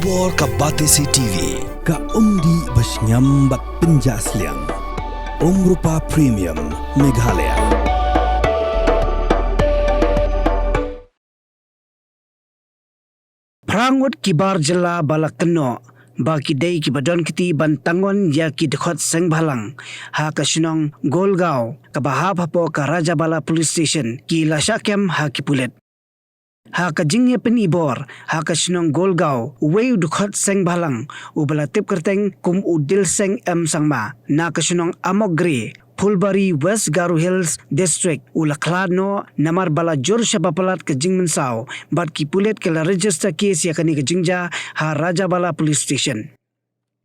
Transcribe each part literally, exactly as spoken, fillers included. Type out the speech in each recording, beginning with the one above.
Por ka Batesi T V, ka umdih ba shngiam bad pynjah sliang. Umrupa Premium, Meghalaya. Phra ngut ki bar jylla ba la kynnoh ba ki dei kiba don kti ban tangon ïa ki dkhot seng bhalang ha ka shnong Golgaon kaba hap hapoh ka Rajabala Police Station ki la shah kem ha ki pulit. Ha ka jingïapyni bor ha ka shnong Golgaon, uwei u dkhot seng bhalang uba la tip kyrteng kum u Dilseng M Sangma na ka shnong Amokgre, Phulbari, West Garo Hills District, u la khlad noh namar ba la jur shaba palat ka jingmynsaw, bad ki pulit ki la register case ïa kane ka jingjia ha Rajabala Police Station.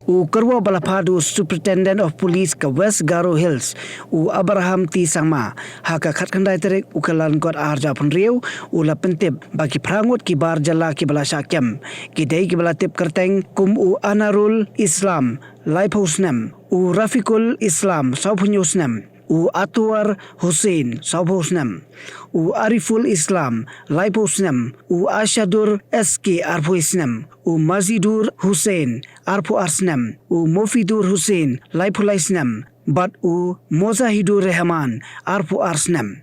U kyrwoh ba la phah da u Superintendent of Police ka West Garo Hills, u Abraham T Sangma, ha ka khatkhyndai tarik u Kyllalyngkot arhajar arphew hynriew, u la pyntip ba ki phra ngut ki bar jylla kiba la shah kem ki dei kiba la tip kyrteng kum u Anarul Islam, laiphew snem, u Rafiqul Islam, sawphew hynñiew snem, u Atwar Hussain, sawphew snem, u Ariful Islam, laiphew snem, u Ashadur S K, arphew snem, u Mazidur Hussain, arphew ar snem, u Mofidur Hussain, laiphew lai snem, bad u Mozahidur Rahman, arphew ar snem.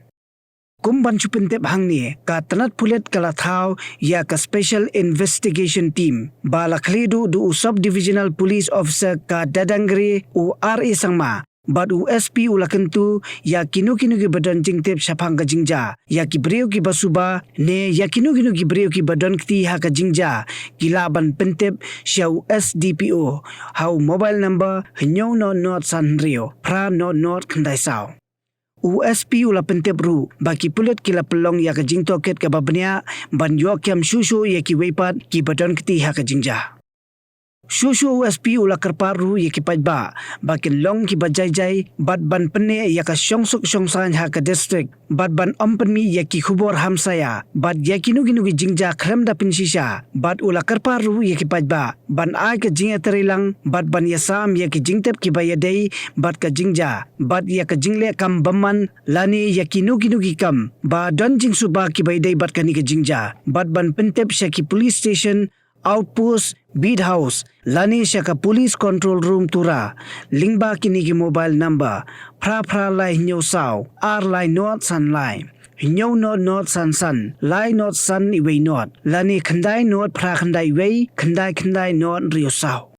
Kum ban shu pyntip hangne, ka tnat pulit ka la thaw ïa ka Special Investigation Team ba la khlieh duh da u Sub Divisional Police Officer ka Dadangri, u R A Sangma, bad u S P u la kyntu ïa kino kino kiba don jingtip shaphang ka jingjia, ïa ki briew kiba suba ne ïa kino kino ki briew kiba don kti ha ka jingjia, ki lah ban pyntip sha u S D P O ha u mobile number hynñiew nod nod san hynriew phra nod nod khyndai saw. U S P u la pyntip ruh ba ki pulit ki la pynlong ïa ka jingtohkit kaba bniah ban ïoh kem shuh shuh ïa kiwei pat kiba don kti ha ka jingjia. Shuh shuh u S P u la kyrpad ruh ïa ki paidbah ba kin long kiba jai jai bad ban pynneh ïa ka shongsuk shongsaiñ ha ka district bad ban ym pynmih ïa ki khubor hamsaïa bad ïa kino kino ki jingjia khlem da pynshisha, bad u la kyrpad ruh ïa ki paidbah ban ai ka jingïatreilang bad ban ïasam ïa ki jingtip kiba ïadei bad ka jingjia bad ïa ka jingleh kam bymman lane ïa kino kino ki kam ba don jingsuba kiba ïadei bad kane ka jingjia, bad ban pyntip sha ki police station, outpost, beat house, lane sha ka Police Control Room Tura lyngba kine ki mobile number: phra phra lai hynñiew saw ar lai nod san lai, hynñiew nod nod san san, lai nod san wei nod, lane khyndai nod phra khyndai wei khyndai khyndai nod hynriew saw.